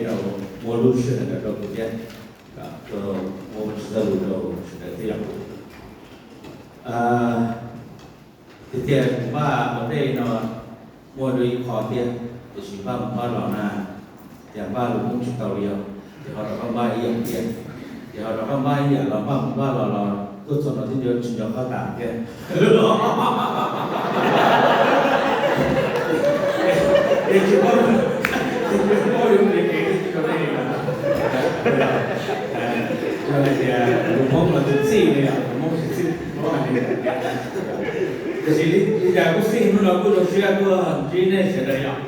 rau, muab lub sij hawm no rau kuv thiab, muab Vajtswv txoj lus rau sawv daws thiab yom. Tiag tiag kuv npaj ua ntej no muaj dua ib qho thiab, tiam sis npaj mus npaj los na, ces npaj lus Hmoob tsis tau li os, ces ho rov qab npaj ib yam thiab, ces ho rov qab npaj ib yam los npaj mus npaj los los tuaj txog no twb nco tsis nco qab tas thiab. Es tsis paub, tsis paub yuav mus li kev li rau nej li. Yog hais tias lus Hmoob los tsis txij li, lus Hmoob tsis txij, tiam sis li cas kuj xij hnub no kuj zoo siab tuaj ntsib nej sawv daws yom.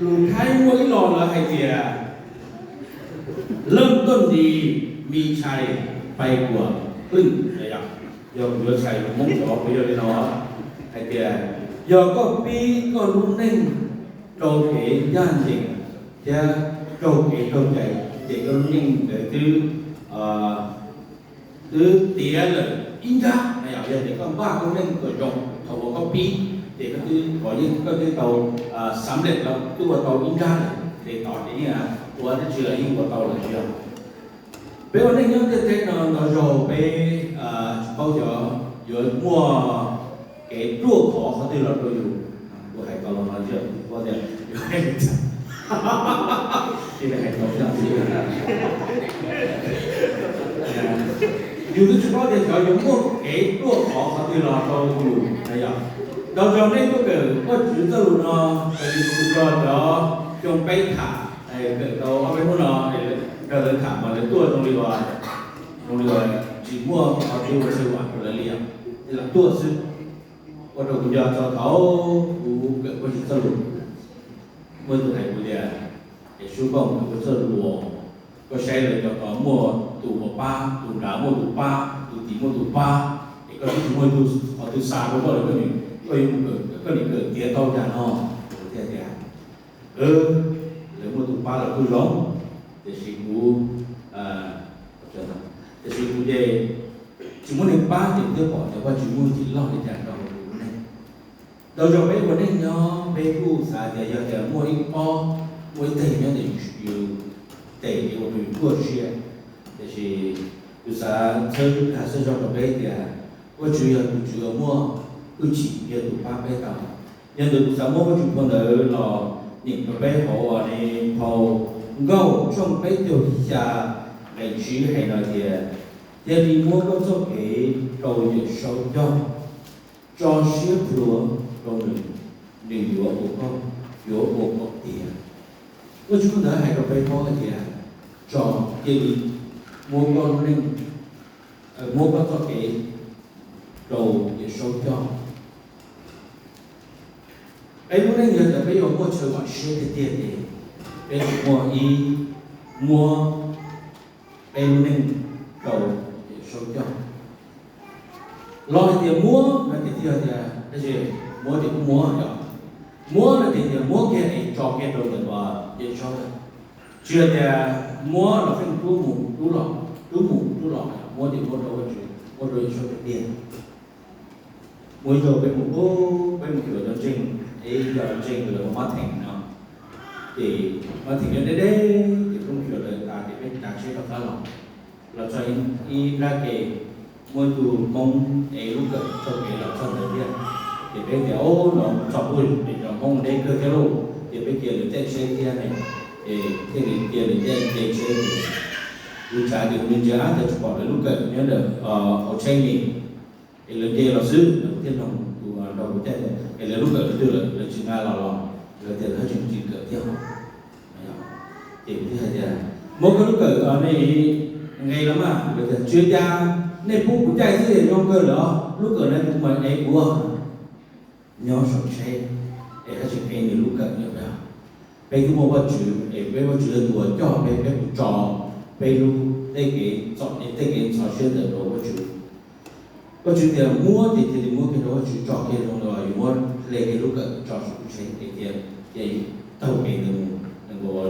Lus Thaib muaj ib lo lawv hais tias เริ่มต้นดี มีชัยไปกว่าครึ่ง yog kuv yuav tshais lus Hmoob cov kuv yog li no hais tias, yog koj pib koj lub neej rau kev ncaj ncees thiab raug kev raug cai, ces koj lub neej ntawd twb twb tiav lawm ib nrab. Yog tias koj npaj koj neej kom zoo thaum uas koj pib, ces koj twb, koj twb tau xav lem los twb ua tau ib nrab lawm, ces tom ces yeej ua dab tsi los yeej ua tau lawm yog. Peb ua neej nyob ntiaj teb no ntau zaus peb tsis paub xyov yuav muaj kev ruaj khov qhov twg los rau yus. Kuv hais tau los no tias kuv paub tias yuav hais li cas, ces hais tau li no xwb. Yus twb tsis paub tias xyov yuav muaj kev ruaj khov qhov twg los rau yus na yom. Ntau zaus nej tuaj kawm Vajtswv txoj lus no, yus kuj nrog cov xyoo peb tham, kawm tau ob peb hnub no, nrog lawv tham mas lawv tuaj zoo li uas, zoo li uas tsis muaj qhov twg ua txhawj vam rau lawv li os, ces lam tuaj xwb. Ua rau kuv nco txog thaum kuv kawm Vajtswv txoj lus, muaj tus hais kuv tias, es sub koj mus kawm Vajtswv txoj lus, koj saib lawv cov tod muaj tus uas pab, tus nrad muaj tus pab, tus tim muaj tus pab, es koj twb tsis muaj ib tug qhov twg xa rau koj li, koj yuav mus kawm, koj nim kawm tiav tau cas no? Kuv thiaj tias, lawv muaj tus pab los kuj zoo, tiam sis kuv, tiam sis kuv ces tsis muaj neeg pab ces thiaj pom tias Vajtswv muaj hwj chim loj li cas rau kuv lub neej. Ntau zaus peb ua neej nyob peb kuj xav tias yog tias muaj ib pob, muaj ib teg nyob ntawm yus tes ces ua rau yus ruaj siab. Tiam sis kuv xav txhawb tag xub zog rau peb tias Vajtswv yog tus Tswv uas muaj hwj chim, yog tus pab peb tau. Yog ntawd kuv xav muab Vajtswv phau ntawv los nyeem rau peb hauv uas ne, phau Nkauj tshooj peb caug xya nqe tsib hais no tias, cia li muab koj txoj kev rau Yawmsaub coj, tso siab plhuav rau nws, nws yuav ua koj, yuav ua kom tiav. Vajtswv phau ntawv hais rau peb paub hais tias, tso, cia li muab koj lub neej, muab koj txoj kev rau Yawmsaub coj. Peb lub neej yog tias peb yuav muaj chaw vam siab tiag tiag ces peb tsuas muaj ib, muab peb lub neej rau Yawmsaub coj. Los hais tias muab no ces thiaj tias, tab sis muab ces kuj muab yom. Muab no ces tias muab kiag es tso kiag rau ntawm Yawmsaub lawm. Tsis yog tias muab los pheej rub mus rub los, rub mus rub los, muab ces muab rau Vajtswv, muab rau Yawmsaub tiag tiag. Muaj ib zaug peb mus, peb mus xyuas cov ntseeg, ib co ntseeg lawv hu Mab Theem no, ces Mab Theem nyob deb deb, ces peb mus xyuas lawv tas ces peb cav tsheb rov qab los, los txog ib nrab ke, muaj ib tug Hmoob ev lub kawm txoj kev los txog ntawd thiab. Ces peb tias, o, no txog pug es cov Hmoob deb kawg thiab lauj, ces peb cia lawv caij tsheb thiab ne, ces thiaj li cia lawv caij tsheb ces kuv tsav ces kuv ntsia ntsia tab sis tsis pom lawv lub kawm nyob ntawm hauv tsheb ne. Es lawv nce los xwb, lawv thiaj nug tus nrog kuv caij tias, es lawv lub kawm twg lawm, lawv tsis nqa los los? Lawv tias lawv tseem tsis kawm thiab. Ces kuv thiaj hais tias, muab koj lub kawm, nej nqe los mas. Lawv tias tsis ua cas, nej pub kuv caij xwb es zoo kawg lawm os, lub kawm no kuv mam ev kuv nyob saum tsheb, es haj tseem ev nws lub kawm nyob pem. Peb twb muaj Vajtswv es peb Vajtswv yog tus uas coj peb, peb mus tso peb lub, tej kev txom nyem, tej kev ntxhov siab ntawd rau Vajtswv. Vajtswv tias muab ces cia li muab kiag rau Vajtswv, tso kiag zoo li yuav muab hle kiag lub kawm tso saum lub tsheb es cia, cia taug kev ntawd mus,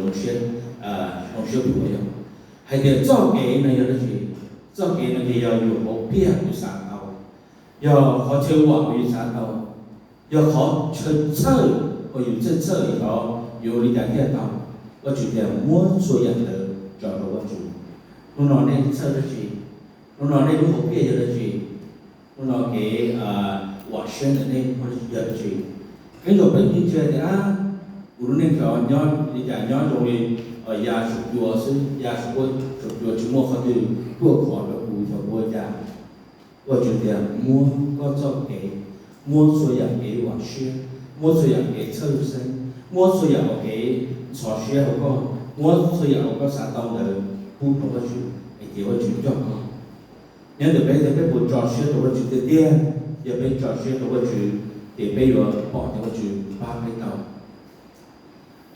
zoo siab, zoo siab plhuav yog. Hais tias txoj kev no yog dab tsi? Txoj kev no ces yog yus hauv pliaj yus xav tau, yog qhov chaw vam uas yus xav tau, yog qhov chaw txhawj uas yus txhawj txhawj tod, yuav ua li cas thiaj tau? Vajtswv tias muab txhua yam ntawd tso rau Vajtswv. Hnub no nej txhawj dab tsi? Hnub no nej lub hom phiaj yog dab tsi? Hnub no kev uas siab ntawm nej muaj yog dab tsi? Ib zaug peb ntsia tias, kuv lub neej xyov nyob li cas, nyob zoo li ya saum cua xwb, ya saum cua tsis muaj qhov twg ruaj khov rau kuv xyov kuv ua cas. Vajtswv tias muab koj txoj kev, muab txhua yam kev uas siab, muab txhua yam kev txhawj xeeb, muab txhua yam uas kev ntxhov siab hauv koj, muab txhua yam uas koj xav tau ntawd pub rau Vajtswv, es cia Vajtswv coj koj. Nyob ntawm peb tias peb puas tso siab rau Vajtswv tiag tiag? Yog peb tso siab rau Vajtswv, ces peb yuav pom tias Vajtswv pab peb tau.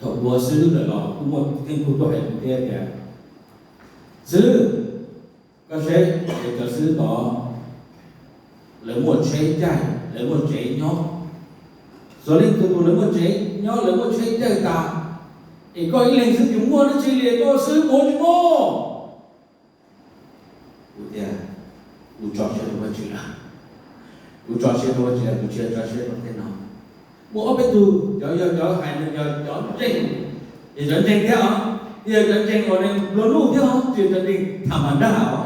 Thaum kuv ua xib hwb lawm los kuj muaj tej tug tuaj hais kuv thiab tias, xib hwb, koj saib, cov xib hwb tod lawv muaj tsheb caij, lawv muaj tsev nyob, xyov leej twg tus lawv muaj tsev nyob, lawv muaj tsheb caij tas, es koj ib leeg xwb tsis muaj dab tsi li, koj xib hwb muaj tsis muaj? Kuv tias, kuv tso siab rau Vajtswv lawm. Kuv tso siab rau Vajtswv, kuv tsis tso siab rau tej no. Muaj ob peb tug, cov yog cov hais no yog cov ntseeg, yog cov ntseeg thiab os, yog cov ntseeg uas nplua nuj thiab os, tsis yog cov ntseeg tham mas dag os,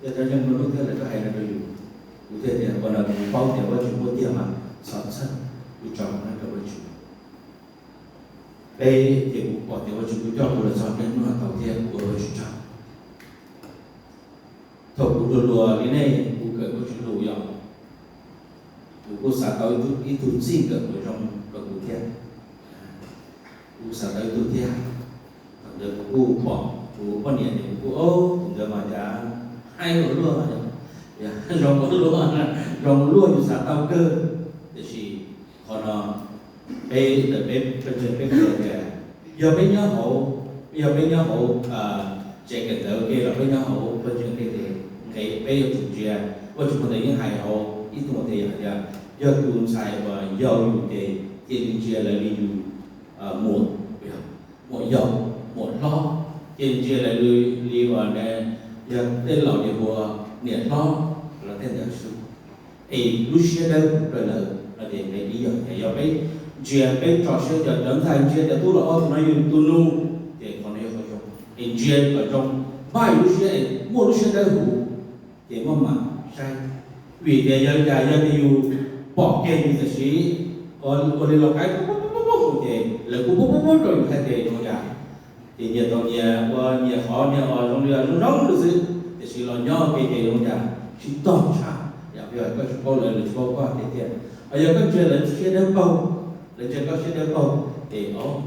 yog cov ntseeg nplua nuj thiab lawv tuaj hais no rau yus. Kuv thiaj tias ua no kuv paub tias Vajtswv muaj tiag mas txhob txhawj, kuv tso rau Vajtswv. Peb ces kuv pom tias Vajtswv kuj coj kuv los txog niaj hnub no tau thiab, ua Vajtswv tsaug. Thaum kuv hluas hluas li nej, kuv kawm Vajtswv lus yom, kuv kuj xav tau ib tug txij nkawm uas zoo rau kuv thiab. Kuv xav tau ib tug thiab. Thaum ntawd kuv kuj pom kuv poj niam ces kuv kuj, tus ntawd mas cas haib ua luaj, zoo ua luaj, zoo ua luaj yus xav tau kawg. Tiam sis qhov no peb ntawm peb pawg ntseeg peb qhia tias yog peb nyob hauv, yog peb nyob hauv tsev kawm ntawv ua ke los peb nyob hauv pawg ntseeg ua ke ces nqe peb yuav tsum ntsia. Vajtswv hmo ntawd yeej hais hauv ib tug ntawv tias, yog tus ntxhais uas yau yus ces cia li ntsia lawv li yus muam, muam yau, muam hlob, cia li ntsia lawv li uas yog tej laus tias hu ua niam hlob los tej ntawd xwb. Es lub siab dawb huv rau lawv no ces nqe ib yog tias yog peb ntsia, peb tso siab, cov ntxhais ntsia tias tub los ob tug no yog tus nus, ces qhov no yog qhov zoo. Es ntsia kom zoo, npaj yus lub siab es muaj lub siab dawb huv, ces maj mam saib. Vim tias yog li cas? Yog tias yus pom kiag yus tam sim ua li los qaib pub pub pub pub ces lawv kuj pub pub pub rau yus hais tias zoo li cas. Ces nyias tau nyias ua nyias qhov, nyias ua zoo li zoo zoo li xwb, tiam sis los nyob ua ke ces zoo li cas sib tog tshaj. Yog koj tsis paub lawv, lawv tsis paub koj tiag tiag. Ho yog koj ntsia lawv siab dawb paug, lawv ntsia koj siab dawb paug, ces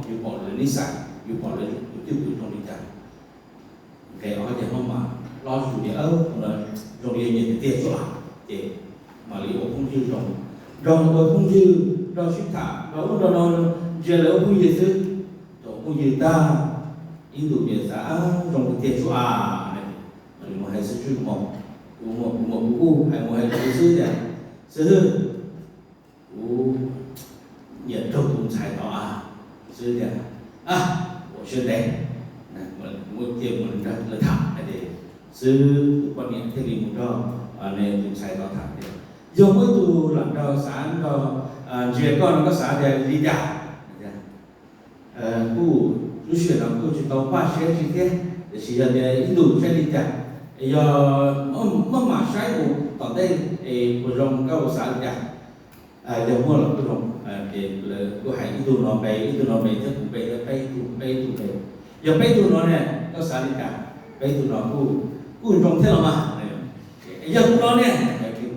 yus pom lawv nij xais, yus pom lawv tus cwj pwm zoo li cas. Nqe ob ces maj mam hlob zus tias, no zoo li nyias tiag tiag tso, ces mam li ua phooj ywg zoo, nrog ua phooj ywg, nrog sib tham nrog ub nrog no, ntsia lawv ua phooj ywg xwb. Thaum ua phooj ywg tag, ib ntus nyias xav zoo tiag tiag tso, mam li mus hais xwb tswj hmoo, kuv mus kuv mus kuv kuj hais mus hais kuv xwb tias, xib hwb, kuv nyiam raug tus ntxhais tod a, xib hwb tias, ua siab ntev, mus cia mus nrog lawv tham hais tias, xib hwb tus poj niam thiaj li mus nrog tus ntxhais tod tham tias, yog muaj ib tug lam nrog xav nrog ntsia koj no koj xav tias li cas? Kuj lub sij hawm no kuj tsis tau npaj siab dab tsi thiab, tiam sis yog tias ib ntus saib li cas, yog maj mam saib mus tom ntej es puas zoo koj ua xav li cas. Yog muaj los kuj zoo, ces lawv kuj hais ib tug no npe, ib tug no npe thiab kuv npe thiab peb tug, peb tug npe. Yog peb tug no ne koj xav li cas? Peb tug no kuj zoo thiab los mas. Yog tus no ne,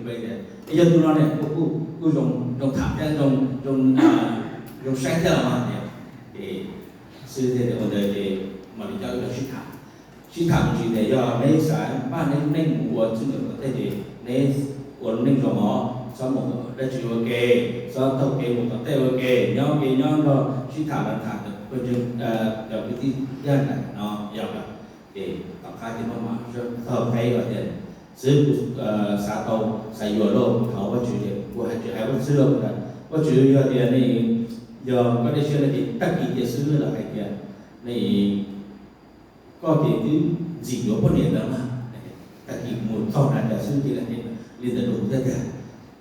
npe tias, yog tus no ne kuj, kuj zoo, zoo tham thiab, zoo saib thiab los mas. Ces xib hwb thiaj tias ua ntawd ces mam li coj wb los sib tham. Sib tham me ntsis tias yog neb xav npaj neb lub neej mus ua txij nkawm tom tej ces neb ua lub neej zoo os, txhob mus dab tsi ua ke, txhob taug kev mus tom tej ua ke, nyob ua ke nyob nrog sib tham los tham cov kwv tij yaj nram no yog. Ces tom qab ces maj mam taug kev los tias, xib hwb, kuv xav tau, xav yuav lauj, thov Vajtswv tias kuv hais tias hais Vajtswv lauj, Vajtswv yog tias nej, yog koj dej siab no ces tag kis cia xib hwb los hais tias nej, koj ces twb ntxim yuav poj niam ntawd mas, tag kis mus txog nrad cas xib hwb cia li hais li ntawd rau kuv thiab tias,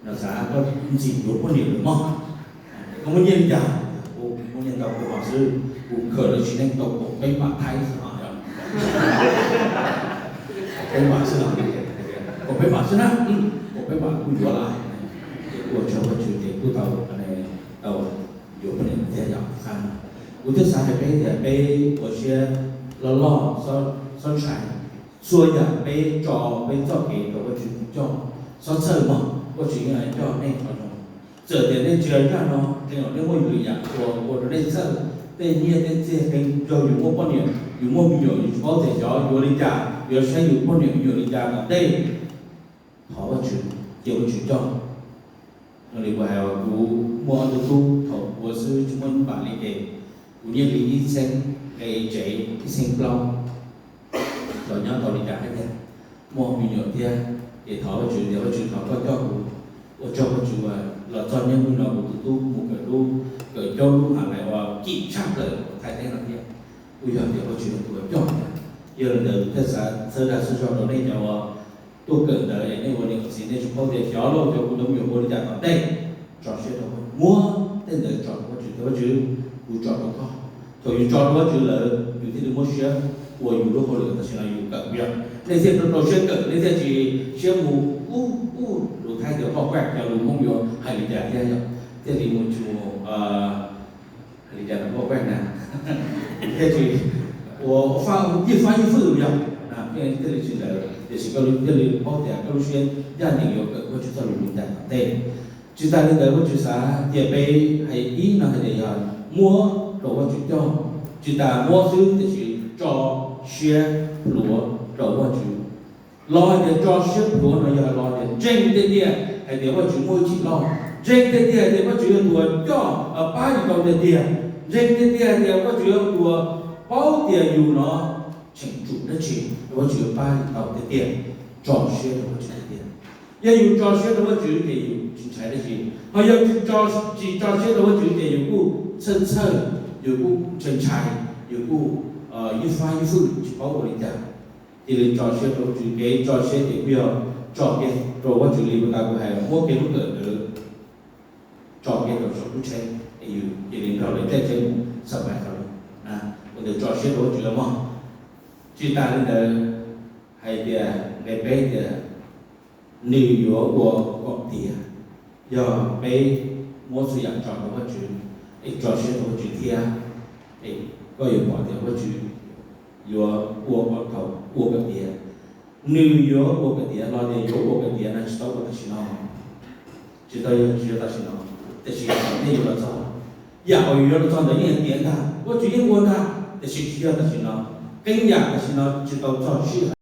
no xav koj ntxim yuav poj niam lawm mog, koj muaj nyiaj li cas? Kuv muaj Nyiaj ntau kuv mam xwb, kuv khaws lawv tsis neej tau kaum peb mam thaib xwb os. Kaum peb mam xwb os, kaum peb mam xwb na, kaum peb mam kuj yuav lawm. Ces kuj ua tsaug Vajtswv ces kuj tau, tau yuav poj niam thiab yom. Kuv thiaj xav hais peb tias peb ua siab loj loj, txhob ntshai. Txhua yam peb tso peb txoj kev rau Vajtswv tus coj, txhob txhawj mog, Vajtswv yeej coj nej qhov zoo. Txawm tias nej tsis yog zaj no, qee zaum nej muaj lwm yam uas ua rau nej txhawj, tej nyiaj tej txiaj, qee zaug yus muaj poj niam, yus muaj me nyuam, yus tsis paub tias xyov yuav li cas, yuav saib yus poj niam me nyuam li cas tom ntej. Thov Vajtswv, cia Vajtswv coj. Yog li kuv hais, kuv muaj ob tug tub, thaum ua xwb tsis muaj pam li ces kuv nyiaj hli ib txheeb, nqe tsev ib txheeb plaub, los nyob tau li cas thiab tiag, muaj me nyuam thiab. Ces thov Vajtswv tias Vajtswv thov koj coj kuv, ua tsaug Vajtswv uas los txog niaj hnub no kuv tus tub mus kawm lub, kawm coob lub maha lais uas kim tshaj plaws Thaib teb no thiab. Kuj yog tias Vajtswv tus uas coj thiab. Yog li ntawd thiaj xav txhawb dag txhawb zog rau nej cov uas tuaj kawm ntawd es nej ua niam ua txiv nej tsis paub tias xyov lauj, cov kuv cov me nyuam ua li cas tom ntej. Tso siab rau, muab tej ntawd tso rau Vajtswv tias Vajtswv, kuv tso rau koj. Thaum yus tso rau Vajtswv lawm yus thiaj li muab siab ua yus lub hauj lwm tam sim no yus kawm yog. Nej thiaj rau siab kawm, nej thiaj tsis siab mus ub ub lus Thaib tias poj kuaj, cov lus Hmoob yuav hais li cas thiab yog, thiaj li mus tsis mus hais li cas poj kuaj na, thiaj tsis ua faj yij fab yij fwj yog, thiaj li tsis ntawd. Tiam sis koj thiaj li paub tias koj lub siab ncaj ncees yuav kawm Vajtswv txoj lus li cas tom ntej. Tsis tas li ntawd Vajtswv xav tias peb hais ib no hais tias yog muab rau Vajtswv coj, tsis tas muab xwb tiam sis tso siab plhuav rau Vajtswv. Los hais tias tso siab plhuav no yog los tias ntseeg tiag tiag hais tias Vajtswv muaj ib chim loj, ntseeg tiag tiag hais tias Vajtswv yog tus uas coj pab yus tau tiag tiag, ntseeg tiag tiag hais tias Vajtswv yog tus uas paub tias yus no tseem tsum dab tsi, Vajtswv yuav pab yus tau tiag tiag. Tso siab rau Vajtswv tiag tiag. Yog yus tso siab rau Vajtswv ces yus tsis ntshai dab tsi, ho yog tsis tso siab rau Vajtswv ces yus kuj txhawj txhawj, yus kuj ntshai ntshai, yus kuj yij fab yij fwj tsis paub ua li cas. Cia li tso siab rau Vajtswv, kev tso siab ces kuj yog tso kiag rau Vajtswv li puag ta kuv hais muab kiag lub kawm ntawd tso kiag rau saum lub tsheb es yus cia li nrog lawv caij tsheb mus xab pais tau li. Ua ntawd tso siab rau Vajtswv mog. Tsis tas li ntawd, hais tias nqe peb tias nws yuav ua kom tiav. Yog peb muab txhua yam tso rau Vajtswv es tso siab rau Vajtswv thiab, es koj yuav pom tias Vajtswv yuav ua kom tau, ua kom tiav. Nws yuav ua kom tiav los tias yuav ua kom tiav no tsis tau ua tam sim no, tsis tau yog tsis yog tam sim no, tiam sis nej yuav los txog, yam uas yus yuav los txog ntawd yeej tiav ntag, Vajtswv yeej ua ntag, tiam sis tsis yog tam sim no. Qee yam tam sim no tsis tau txog sij hawm.